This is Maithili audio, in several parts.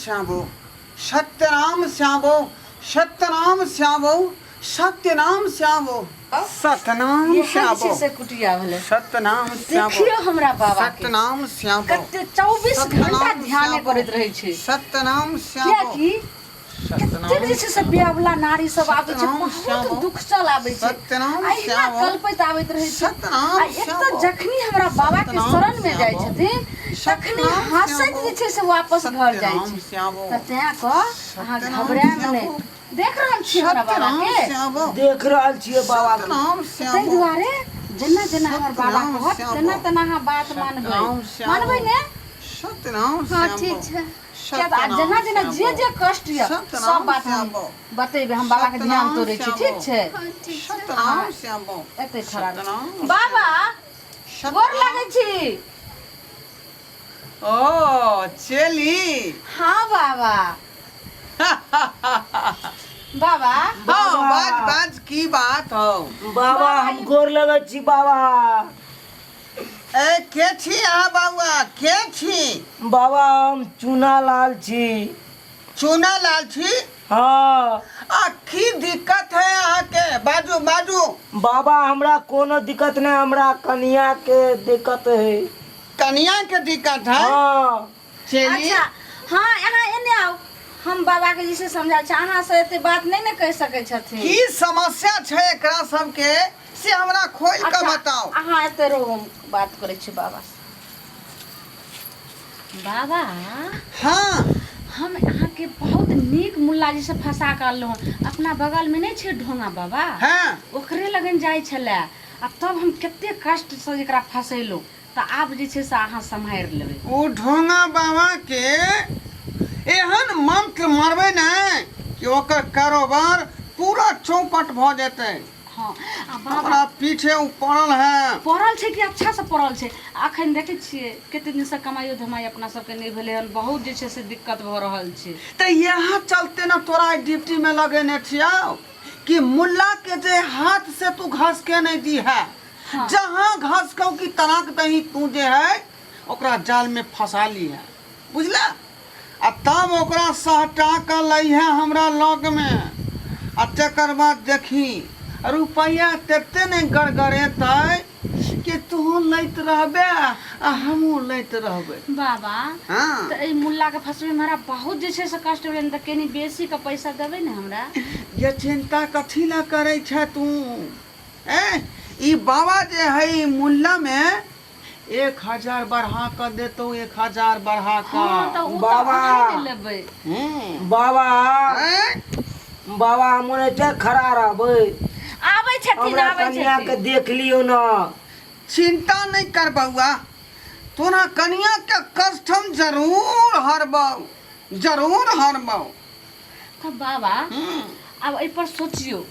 श्यामो सत्यनाम श्यामो सत्यनाम श्यामो सत्यनाम श्यामो सत्यनाम इएह जे छै श्यामो से कुटिया भेलै। सत्यनाम श्यामो देखियौ हमरा बाबा के सत्यनाम श्यामो कते 24 घंटा ध्याने करैत रहै छै। सत्यनाम श्यामो कियाकि कतेक जे छै से ब्यावला नारी सब आबै छै, बहुत दुख चल आबै छै, सत्यनाम आ एहिना श्यामो कल्पैत आबैत रहै छै। सत्यनाम आ एक तऽ श्यामो जखनी हमरा बाबा के सत्यनाम शरण मे जाइ श्यामो छथिन तखनी सत्यनाम हँसैत श्यामो जे छै से वापस घर जाइ सत्यनाम छै। श्यामो तऽ तैं कऽ अहाँ सत्यनाम घबरायब नहि। श्यामो देख रहल छियै हमरा बाबा सत्यनाम के? श्यामो देख रहल छियै बाबा के। सत्यनाम ताहि श्यामो दुआरे जेना जेना हमर बाबा सत्यनाम कहत श्यामो तेना तेना अहाँ बात मानबै। सत्यनाम श्यामो मानबै ने? सत्यनाम हाँ श्यामो ठीक छै। किया तऽ आ जेना जेना जे जे कष्ट यऽ सब बात हम बतेबै। हम बाबा के ध्यान तोड़ै छी, ठीक छै? हाँ ठीक छै। सत्यनाम श्यामो एते खड़ा रह। सत्यनाम बाबा गोर लागै छी। ओ चेली। हाँ बाबा। बाबा हाँ बाज बाज, की बात हो? बाबा हम गोर लगै छी बाबा। ए के छी अहाँ बाबुआ, के छी? बाबा हम चूना लाल छी। चूना लाल छी? हाँ। आ की दिक्कत है अहाँके, बाजू बाजू। बाबा हमरा कोनो दिक्कत नहीं, हमरा कनिया के दिक्कत है। कनिया के दिक्कत है? हाँ। चेली। अच्छा हाँ, अहाँ एने आउ, हम बाबा के जैसे समझा छै, अहाँ से एते बात नहीं ने कहि सकै छथिन। की समस्या छै एकरा सबके से हमरा खोल के अच्छा, बताओ। अहाँ एते रहू, हम बात करै छी बाबा से। बाबा। हाँ। हम अहाँके बहुत नीक मुल्ला जी से फंसा के अनलहुँ हन। अपना बगल में नहीं छै ढोंगा बाबा? हाँ। ओकरे लगन जाइ छलै आ तब हम कते कष्ट से एकरा फंसेलहुँ, तऽ आब जे छै से अहाँ सम्हारि लेबै। ओ ढोंगा बाबा के एहन मंत्र मारबै ने कि ओकर कारोबार पूरा चौपट भऽ जेतै। हँ आ बाबा हमरा पीछे ओ पड़ल है। पड़ल छै कि अच्छा से पड़ल छै। अखन देखै छियै कते दिनसँ कमाइयो धमाइ अपना सबके नहि भेलै हन, बहुत जे छै से दिक्कत भऽ रहल छै। तऽ इएह चलते ने तोरा ड्यूटी में लगेने छियौ कि मुल्ला के जे हाथ से तू घस के नहीं दी है। हाँ। जहाँ घस कौ की तलाक दही तू जे है ओकरा जाल में फंसा ली है, बुझला? आ तब ओकरा सहटा के लै है हमरा लग में, आ तकर बाद देखी रुपैआ तेते ने गड़गड़ेतै कि तू लैत रहबे आ हमहूँ लैत रहबै। बाबा। हाँ। तऽ एहि मुल्ला के फंसबै में हमरा बहुत जे छै से कष्ट भेलै, तऽ कनि बेसी के पैसा देबै ने हमरा? ये चिंता कथी ला करै छै तू? ए ई बाबा जे है ई मुल्ला में 1000 बढ़ा कऽ देतौ, 1000 बढ़ा कऽ। हाँ, तऽ उ तऽ बाबा। अहाँ ने लेबै। बाबा। आँय? बाबा हम ओनाहिते खड़ा रहबै। आबै छथिन। हमरा आबै कनिया के छथिन। देख लियौ ने। चिंता नहीं कर बउआ, तोरा कनिया के कष्ट हम जरूर हरबौ, जरूर हरबौ। तऽ बाबा आब एहि पर सोचियौ।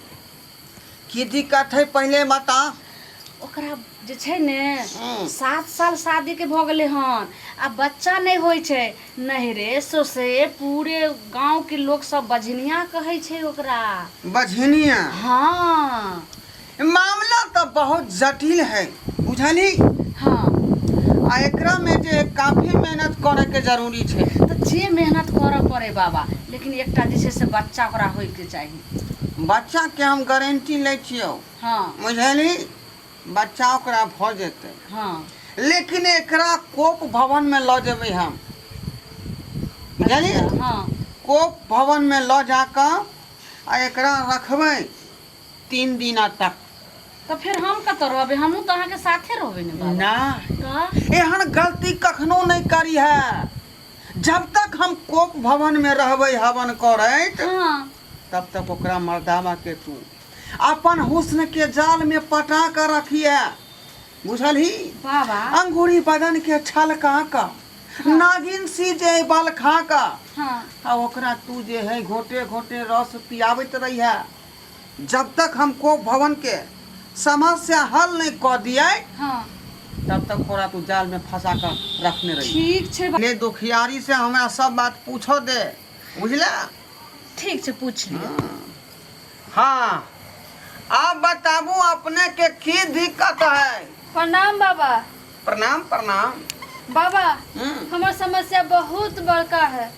की दिक्कत है पहले बता। ओकरा जे छै ने 7 साल शादी के भऽ गेलै हन आ बच्चा नहि होइ छै। नहिरे ससुरे पूरे गांव के लोग सब बझनिया कहै छै ओकरा। बझनिया? हाँ। मामला तो बहुत जटिल है, बुझली? हाँ। आ एकरा में जे काफी मेहनत करे के जरूरी छै। तऽ जे मेहनत करऽ पड़े बाबा, लेकिन एकटा जे छै से बच्चा ओकरा होइके चाही। बच्चा के हम गारंटी लै छियौ। हाँ। बुझली, बच्चा ओकरा भऽ जेतै। हाँ। लेकिन एकरा कोप भवन में लऽ जेबै हम, बुझली? हाँ। कोप भवन में लऽ जाकऽ आ एकरा रखबै 3 दिना तक। तऽ फेर हम कतऽ रहबै? हमहूँ तऽ अहाँके साथे रहबै ने बाबा। ना। तऽ एहन गलती कखनो नहि करी है। जब तक हम कोप भवन में रहबै हवन करैत, हाँ, तब तक ओकरा मर्दावा के तू अपन हुस्न के जाल में पटा कर रखिए, बुझलही? बाबा। अंगूरी बदन के छलका का नागिन सी जे बल खा का, हाँ, आ ओकरा तू जे है घोटे घोटे रस पियाबैत रही है। जब तक हम कोप भवन के समस्या हल नहीं कऽ दिए, हाँ, तब तक ओकरा तू जाल में फंसा कर रखने रही। ठीक छै। ने दुखियारी से हमरा सब बात पूछो दे, बुझला? ठीक छै, पूछ लिअ। हाँ, आप बताबू अपने के की दिक्कत है? प्रणाम बाबा। प्रणाम प्रणाम। बाबा, हमर समस्या बहुत बड़का है।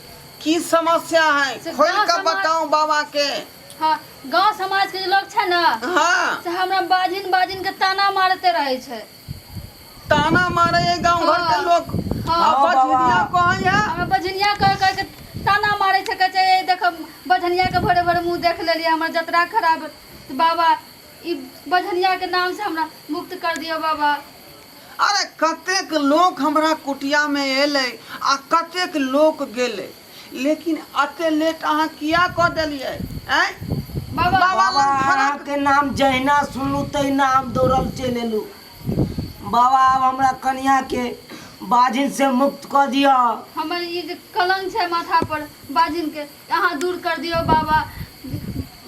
की समस्या है से खोल गाँव के समाज- बताओ बाबा के। हाँ, गांव समाज के जे लोग छै ने, हाँ, से हमरा बाजिन बाजिन के ताना मारते रहै छै। ताना मारे है गांव घर के हाँ। लोग? हाँ। आ बजरिया कहै है? हमरा बझनिया कह कह के ताना मारै छै, कहै छै, "ए, देख बझनिया के भरे भरे मुँह देख लेलियै, हमर जतरा खराब। तऽ बाबा, ई बझनिया के नाम से हमरा मुक्त कर दियौ बाबा।" अरे, कतेक लोक हमरा कुटिया में एलै आ कतेक लोक गेलै, लेकिन एते लेट अहाँ किया कऽ देलियै? आँय बाबा, बाबा बाबा, लग फरक। अहाँके नाम जहिना सुनलू तहिना हम दौड़ल चलि एलू। बाबा, आब हमरा कनियाके बाजिन से मुक्त कऽ दिअ। हमर ई जे कलंक छै माथा पर बाजिन के, अहाँ दूर कर दियौ बाबा।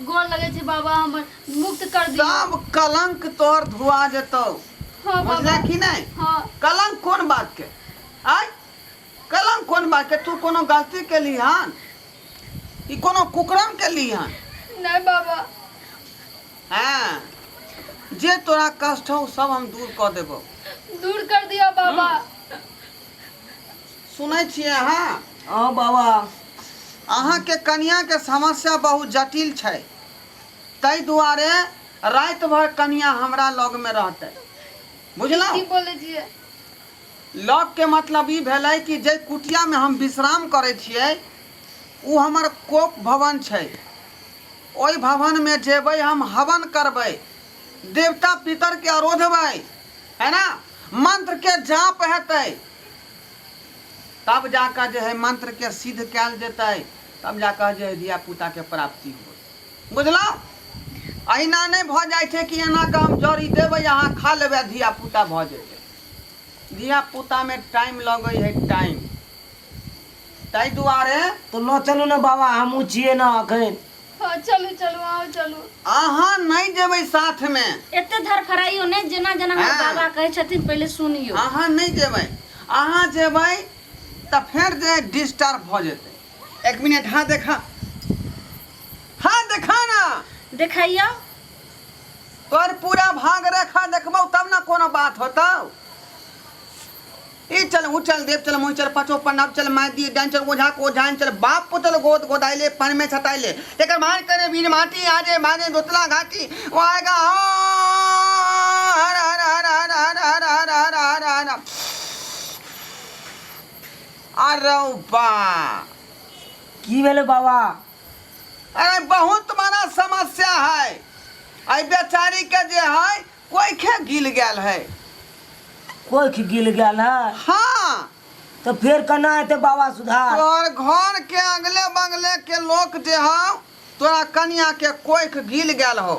गोर लगै छै बाबा, हमर मुक्त कर दियौ। सब कलंक तोहर धुआ जेतौ। हाँ बाबा। बुझले कि नहि? हाँ। कलंक कोन बात के? आय, कलंक कोन बात के? तू कोनो गलती केली हन? ई कोनो कुकरम केली हन? नहि बाबा। हाँ, जे तोरा कष्ट हौ सब हम दूर कऽ देबौ। दूर कर दियौ बाबा। सुनै छियै अहाँ? हाँ बाबा। अहाँके कनियाके समस्या बहुत जटिल छै, ताहि दुआरे राति भरि कनिया हमरा लगमे रहतै, बुझलहुँ? की बोलै छियै? लगके मतलब ई भेलै कि जाहि कुटियामे हम विश्राम करै छियै ओ हमर कोप भवन छै। ओहि भवनमे जेबै, हम हवन करबै, देवता पितरके अरोधबै, है ना, मंत्रके जाप हेतै, तब जाकऽ जे है मंत्रके सिद्ध कयल जेतै, तब जाकऽ जे है धियापुताके प्राप्ति होत, बुझलहुँ? अहिना नहि भऽ जाइ छै कि एना कऽ हम जड़ी देबै, अहाँ खा लेबै आ धियापुता भऽ जेतै। धियापुतामे टाइम लगै है, टाइम। ताहि दुआरे तऽ लऽ चलू ने बाबा, हमहूँ छियै ने अखन। हाँ, चलू चलू, आओ चलू। अहाँ नहि जेबै साथमे। एते धरफड़ाइयो नहि, जेना जेना हमर हाँ। बाबा कहै छथिन पहिले सुनियौ। अहाँ नहि जेबै। अहाँ जेबै तऽ फेर जे डिस्टर्ब भऽ जेतै। एक मिनट, हाँ देखा, हाँ देखा ना। देखैयौ। तोर पूरा भाग रेखा देखबौ तब ना कोनो बात होतौ। ई चल ऊ चल देव चल मुँह चल पचो पन्नब चल माय दिए डाइन चल ओझा को ओझाइन चल बाप पुतल गोद गोदाइले पन में छटाइले तेकर मार करे वीर माटी आजे मारे दोतला घाटी वो आएगा हर हर हर हर हर हर हर हर हर हर। अरे बा, की भेलै बाबा? अरे, बहुत बड़ा समस्या है। आई बेचारी के जे है कोइखे गिल गेल है। कोख गिल गेल है? हाँ। तऽ फेर केना हेतै बाबा सुधार? तोहर घर के अगले बगले के लोग जे हौ तोरा कनिया के कोइख गिल गेल हौ।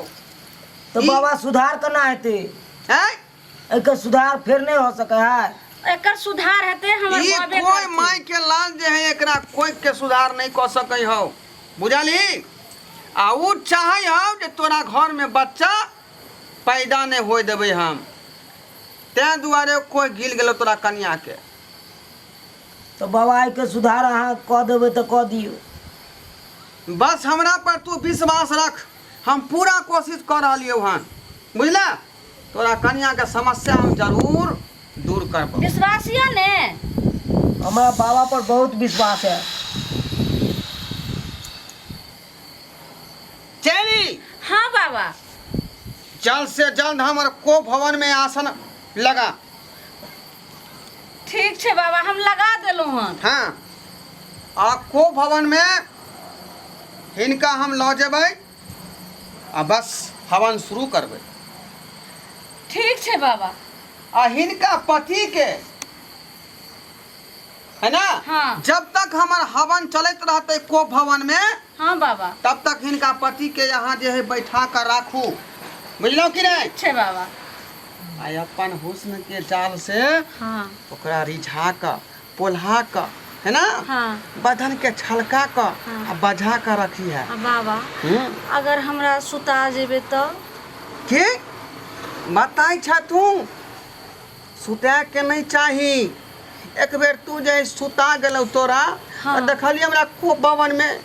तऽ बाबा, सुधार केना हेतै? हैं? एहिके सुधार फेर नहि हो सकै है? एकर सुधार हेतै हमर ई बाबे कोई करथिन। माय के लाल जे है एकरा कोइख के सुधार नहीं कऽ सकै हौ, बुझलही? आ उ चाहै हौ जे तोरा घर में बच्चा पैदा नहि होय देबै हम, तें दुआरे कोइ गिल गेलो तोरा कनिया के। तऽ बाबा, एहिके सुधार अहाँ कऽ देबै तऽ कऽ दियौ। बस हमरा पर तू विश्वास रख, हम पूरा कोशिश कऽ रहलियौ हन, बुझला? तोरा कनिया के समस्या हम जरूर दूर करबौ। विश्वास यऽ ने? हमरा बाबा पर बहुत विश्वास है। चली। हाँ बाबा। जल्द से जल्द हमर को भवन में आसन लगा। ठीक छै बाबा, हम लगा देलहुँ हन। हाँ, आ को भवन में हिनका हम लऽ जेबै आ बस हवन शुरू करबै। ठीक छै बाबा। आ हिनका पति के है ना, हाँ। जब तक हमर हवन चलैत रहतै को भवन में, हाँ बाबा, तब तक हिनका पति के यहाँ जे है बैठा कर राखू, बुझलहुँ कि नहि? ठीक छै बाबा। आ अपन हुस्न के जाल से हाँ, ओकरा रिझा कऽ पोल्हा कऽ, है ना, हाँ, बदन के छलका कऽ हाँ। आ बझा कऽ रखी है। आ बाबा, अगर हमरा सुता जेबै तऽ? की बताइ छ तू? सुतै के नहि चाही। एक बेर तू जे सुता गेलौ तोरा, हाँ। तऽ देखलियै हमरा खूब भवन में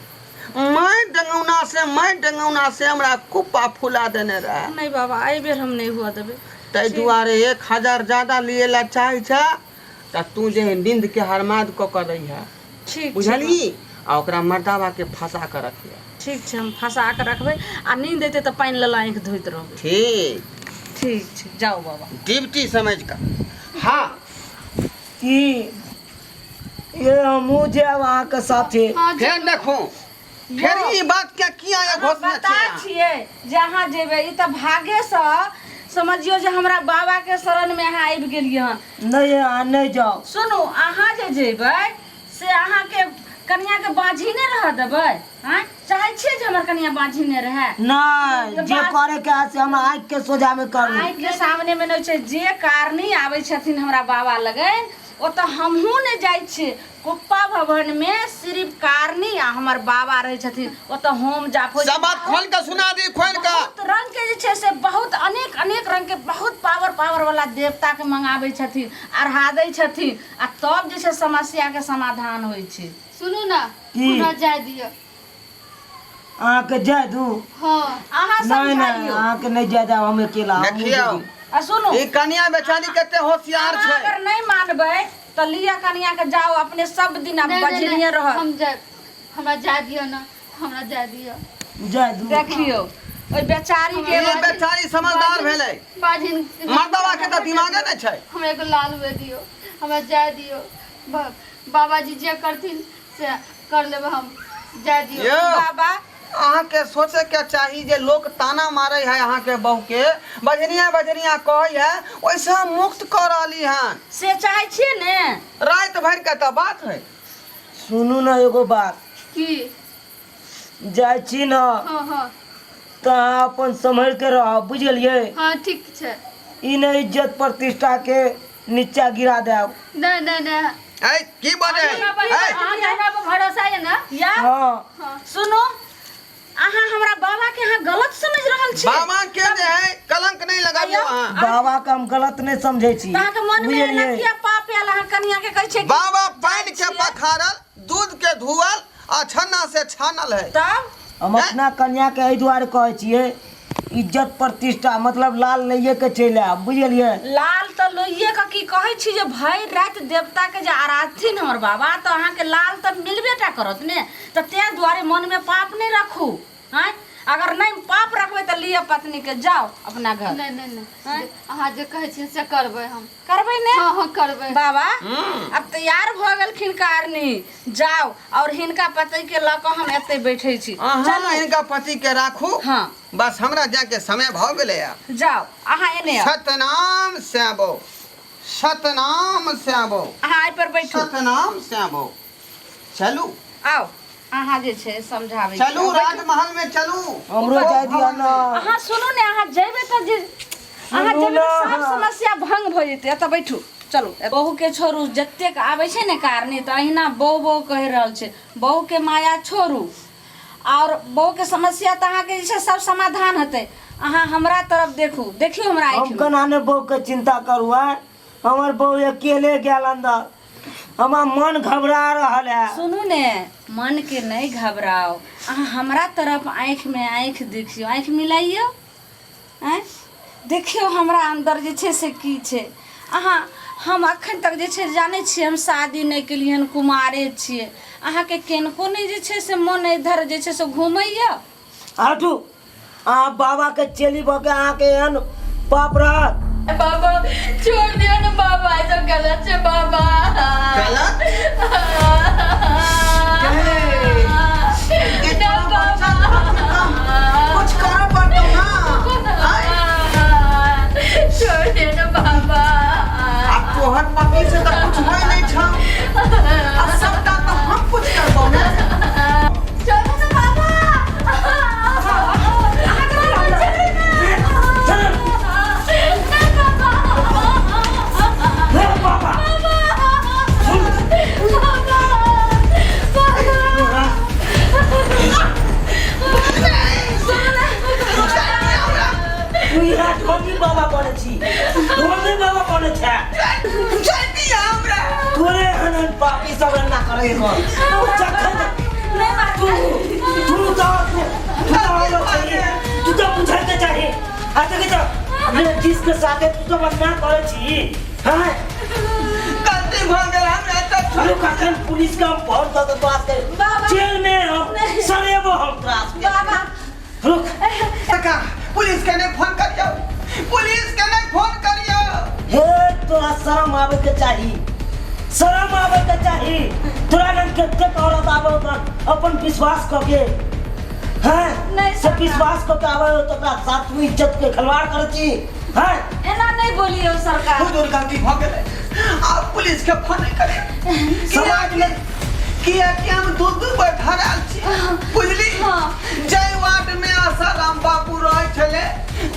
मैं डंगौना से, मैं डंगौना से हमरा कुप्पा फुला देने रहे। नहि बाबा, एहि बेर हम नहि हुअ देबै। ताहि दुआरे 1000 ज्यादा लिए ला चाहै छ तऽ तू जे है नींद के हरमाद कऽ कऽ रही है। ठीक छै। बुझलही? आ ओकरा मर्दाबा के फंसा के रखिए। ठीक छै, हम फंसा के रखबै आ नींद एतै तऽ पानि लऽ आँखि धोइत रहबै। ठीक। ठीक छै, जाउ बाबा। ड्यूटी समझ कऽ। हाँ। की ये हमहूँ जायब अहाँके साथे। हाँ। फेर देखू, फेर ई बात के किया ये अहाँ घोषणा बता छियै अहाँ? छियै जे अहाँ जेबै, ई तऽ भागेसँ समझियौ जे हमरा बाबाके शरणमे अहाँ आबि गेलियै हन। नहि, अहाँ नहि जाउ। सुनू, अहाँ जे जेबै से अहाँके कनियाके बाँझी नहि रहऽ देबै? आँय, चाहै छियै जे हमर कनिया बाँझी नहि रहए? नहि, जे करे के है से हमरा आँखि के सोझा में करू। आँखि के सामने मे नहि छै। जे कारणी आबै छथिन हमरा बाबा लगन, ओतऽ हमहूँ नहि जाइ छियै। कुप्पा भवन मे सिर्फ कारणी आ हमर बाबा रहै छथिन। ओतऽ होम जाप होइ छै। सब बात खोल के सुना दी, खोल के। बहुत रंग के जे छै से बहुत अनेक अनेक रंग के बहुत पावर पावर वाला देवता के मंगाबै छथिन, अढ़ा दै छथिन आ तब जे छै समस्या के समाधान होइ छै। सुनू ना। की? हमरा जाय दिअ। अहाँके जाय दू? हाँ। अहाँ नहीं नहीं, समझाइयो। अहाँके नहीं जाय देब, हम अकेला हमहूँ देखियौ। जेबै। आ सुनू, ई कनिया बेचारी कते होशियार अहाँ छै। अगर नहि मानबै तऽ लिअ कनिया के, जाउ अपने सब दिन नहीं, नहीं, बजनिये नहीं, रहत। हम जायब, हमरा जाय दिअ ना, हमरा जाय दिअ। जाय दू। देखियौ ओहि बेचारी के। ई बेचारी समझदार भेलै। बाजिन मर्दवा के तऽ दिमागे नहि छै। हमरा एगो लाल हुए दियौ, हमरा जाय दियौ। बाबाजी जे करथिन से कर लेबै, हम जाय दियौ। यौ बाबा, अहाँके सोचे के चाही जे लोक ताना मारे है, अहाँके बहू के बजनिया बजनिया कहै है, ओहिसँ हम मुक्त कऽ रहली हन। से चाहै छियै ने? राति भरि के तऽ बात है। सुनू ने एगो बात। की? जाइ छी ने? हाँ हाँ। तऽ अहाँ अपन सम्हरि के रहब, बुझि गेलियै? हाँ, ठीक छै। ई नहि इज्जत प्रतिष्ठा के नीचा गिरा देब। नहीं नहीं नहीं। ऐ की बजै? बाबा, ऐ अहाँके हमरा पर भरोसा यऽ ने? या हाँ। सुनू, अहाँ हमरा बाबा के अहाँ गलत समझ रहल छी। बाबा के जे है कलंक नहीं लगाबियौ अहाँ। बाबा के हम गलत नहीं समझै छी। तऽ अहाँके मन में एना बुझलियै? किया पाप आयल? अहाँ कनिया के कहै छै कि बाबा पानि के पखारल, दूध के धुअल आ छन्ना से छानल है। तब हम अपना कन्या के एहि दुआरे कहै छियै, इज्जत प्रतिष्ठा मतलब लाल लैये के चलि आयब, बुझलियै? लाल तऽ लोहिए के की कहै छी जे भरि राति देवता के जे आराधथिन हमर बाबा, तऽ अहाँके लाल तऽ मिलबे टा करत ने। तऽ ताहि दुआरे मनमे पाप नहि राखू। आँय, अगर नहि पाप रखबै तऽ लिअ पत्नी के, जाउ अपना घर। नहीं नहीं नहीं, अहाँ जे कहै छियै से करबै हम। करबै ने? हाँ हाँ, करबै। बाबा, अब तैयार भऽ गेलखिन कारनी, जाउ और हिनका पति के लऽ कऽ हम एतै बैठै छी। अहाँ हिनका पति के राखू। हाँ। बस हमरा जाके समय भऽ गेलै आब। जाउ अहाँ एने आउ। सतनाम श्याबो, सतनाम श्याबो। अहाँ एहि पर बैठू। सतनाम श्याबो। चलू। आउ, अहाँ जे छै समझाबै छी। चलू, राजमहल में चलू। हमरो जाय दिअ ने। अहाँ सुनू ने, अहाँ जेबै तऽ जे अहाँ सुनू जेबै तऽ ने। सब समस्या भंग भऽ जेतै। एतऽ बैठू, चलू। बहू के छोड़ू, जतेक आबै छै ने कारणी तऽ अहिना बहू बहू कहि रहल छै। बहू के माया छोड़ू और बहू के समस्या तऽ अहाँके जे छै सब समाधान हेतै। अहाँ हमरा तरफ देखू, देखियौ हमरा हम आँखिमे। केना ने बहू के चिंता करू? आय हमर बहू अकेले गेल अंदर, हमरा मन घबरा रहल है। सुनू ने, मन के नहीं घबराओ। अहाँ हमरा तरफ आँखि में आँखि देखियौ, आँखि मिलाइयौ। आँय, देखियौ हमरा अन्दर जे छै से की छै। अहाँ हम अखन तक जे छै जानै छियै, हम शादी नहि केलियै हन, कुमारे छियै। अहाँके केनको नहि जे छै से मन इधर जे छै से घुमैया? हटू, अहाँ बाबा के चेली भऽ के अहाँके एहन पाप रहत? बाबा, छोड़ दियो ना बाबा, ई सब गलत छै बाबा। गलत? ना बाबा। कुछ करऽ पड़तौ ना, आय? छोड़ दियो ना बाबा। आ तोहर पति से तऽ कुछ होइ नहि छौ, आ सबटा तऽ हम कुछ करबौ ने। छोड़ू ना बाबा। हे बाबा। तू यहाँ ढोंगी बाबा बने छी, ढोंगी बाबा बने छै। तोरे एहन एहन पापी सब एना करे हो जखन तू तू तो तू तू तो आलो छही, तू तो बुझै के चाही। आ देखे तो लेडीज के साथे तू तो बदनाम करे छी। हाँ। गलती भऽ गेल हमरा तऽ। छोड़। रुक अखन पुलिस के हम फोन कऽ के बात कर बाबा। जेल में हम नहीं। सरेबो हम त्रास के बाबा रुक काका पुलिस के नहीं फोन करियो पुलिस के नहीं फोन करियो हे तोरा शरम आवे के चाही शरम आवे के चाही तोरा लग कतेक औरत आवे ओकर अपन विश्वास कऽ के हैं नहीं से सरकार। विश्वास कऽ के आवे तो ओकरा साथ में इज्जत के खिलवाड़ करै छी हैं एना नहीं बोलियो सरकार हुजूर गलती भऽ गेलै आब पुलिस के फोन नहि करियो समाज में किया कि हम दू दू बेर धरायल छी बुझली हाँ। जाहि वार्ड में आसाराम बाबू रहै छलै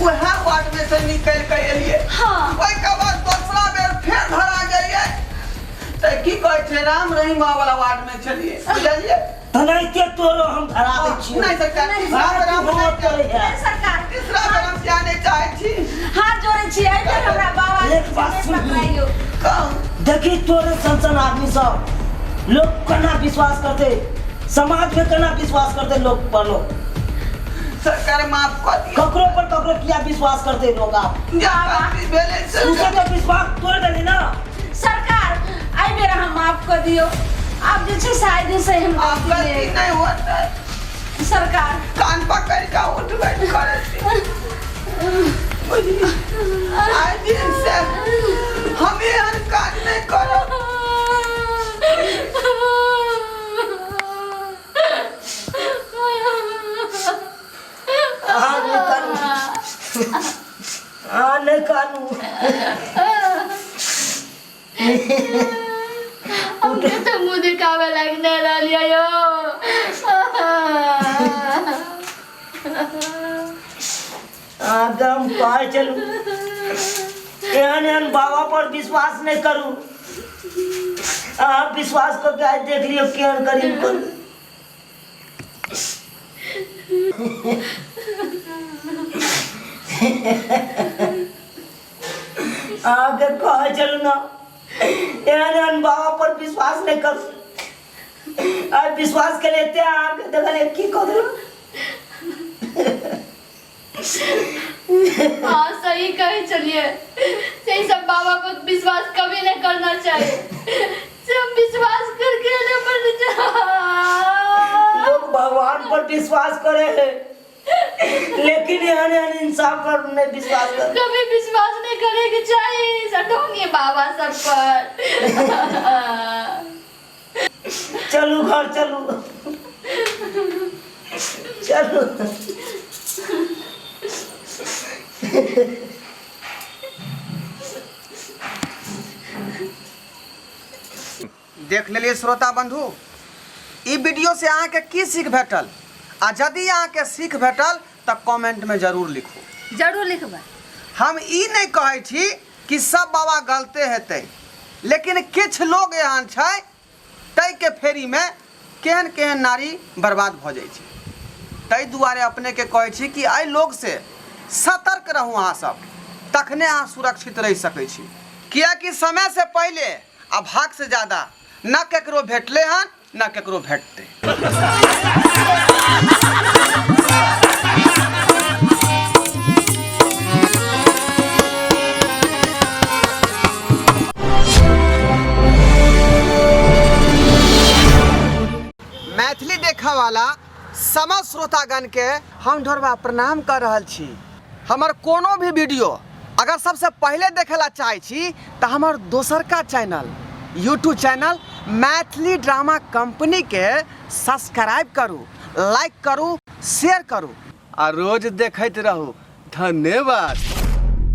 वएह वार्ड में से निकलि के एलियै हाँ। ओहिके बाद दोसरा बेर फेर धरा गेलियै तऽ की कहै छै राम रहीम वाला वार्ड में छलियै बुझलियै तनाहिते तोरो हम धरा दै छियौ नहि सरकार नहीं, तीसरा बेर हम तू नहि बहुत करै है। नहीं सरकार तीसरा बेर हम जाय नहि चाहै छी हाथ जोड़े छी एहि बेर हमरा बाबा एक बात सुन ली। पकड़ाइयो कहू देखी तोरे सन सन आदमी सब लोग केना विश्वास करते समाज में केना विश्वास करते लोग पर लोग सरकार माफ कऽ दियौ ककरो पर ककरो किया विश्वास करते लोग आप जा गलती भेलै से तू सब तो विश्वास तोड़ देली ना सरकार एहि बेर अहाँ माफ कऽ दियौ आब जे छै से आइ दिन से हम आब गलती गलती नहि नहि होतै सरकार कान पकड़ि कऽ उठ बैठ करै छी बुझली आइ दिन से हम एहन काज नहि करब अहाँ नहि कानू अहाँ नहि कानू हम तो मुँह दिखावे लायक नहीं रहलियै यौ अहाँके हम कहै छलहुँ एहन एहन बाबा पर विश्वास नहि करू अहाँ विश्वास कऽ के आइ देख लियौ केहन गरीब करू अहाँके कहै छलहुँ ने एहन एहन बाबा पर विश्वास नहि करू आइ विश्वास के लिए अहाँके देखलियै की कऽ देलहुँ हाँ सही कहे चलिए सही सब बाबा पर विश्वास कभी नहीं करना चाहिए से हम विश्वास करके ना पर लोग भगवान पर विश्वास करे है लेकिन एहन एहन इंसान पर नहीं विश्वास करे कभी विश्वास नहीं करे के चाहिए सटोंगे बाबा सब पर चलू घर चलू चलू देख लेलियै श्रोता बंधु ई वीडियो से अहाँके की सीख भेटल आ यदि अहाँके सीख भेटल तऽ कमेंटमे जरूर लिखू जरूर लिखबै हम ई नहि कहै छी कि सब बाबा गलते हेतै लेकिन किछु लोग एहन छै ताहिके फेरीमे केहन केहन नारी बर्बाद भऽ जाइ छै ताहि दुआरे अपनेके कहै छी कि एहि लोकसँ सतर्क रहू अहाँसभ तखने अहाँ सुरक्षित रहि सकै छी किएकि समयसँ पहिले आ भागसँ ज्यादा न ककरो भेटलै हन न ककरो भेटतै मैथिली देखऽ वाला समस्त श्रोतागण के हम ढोरबा प्रणाम कर रहल छी हमर कोनो भी वीडियो अगर सबसे पहले देखे ला चाहे छी तऽ हमर दोसरका channel YouTube channel Maithili drama company के सब्सक्राइब करू लाइक करू शेयर करू आ रोज देखैत रहू धन्यवाद।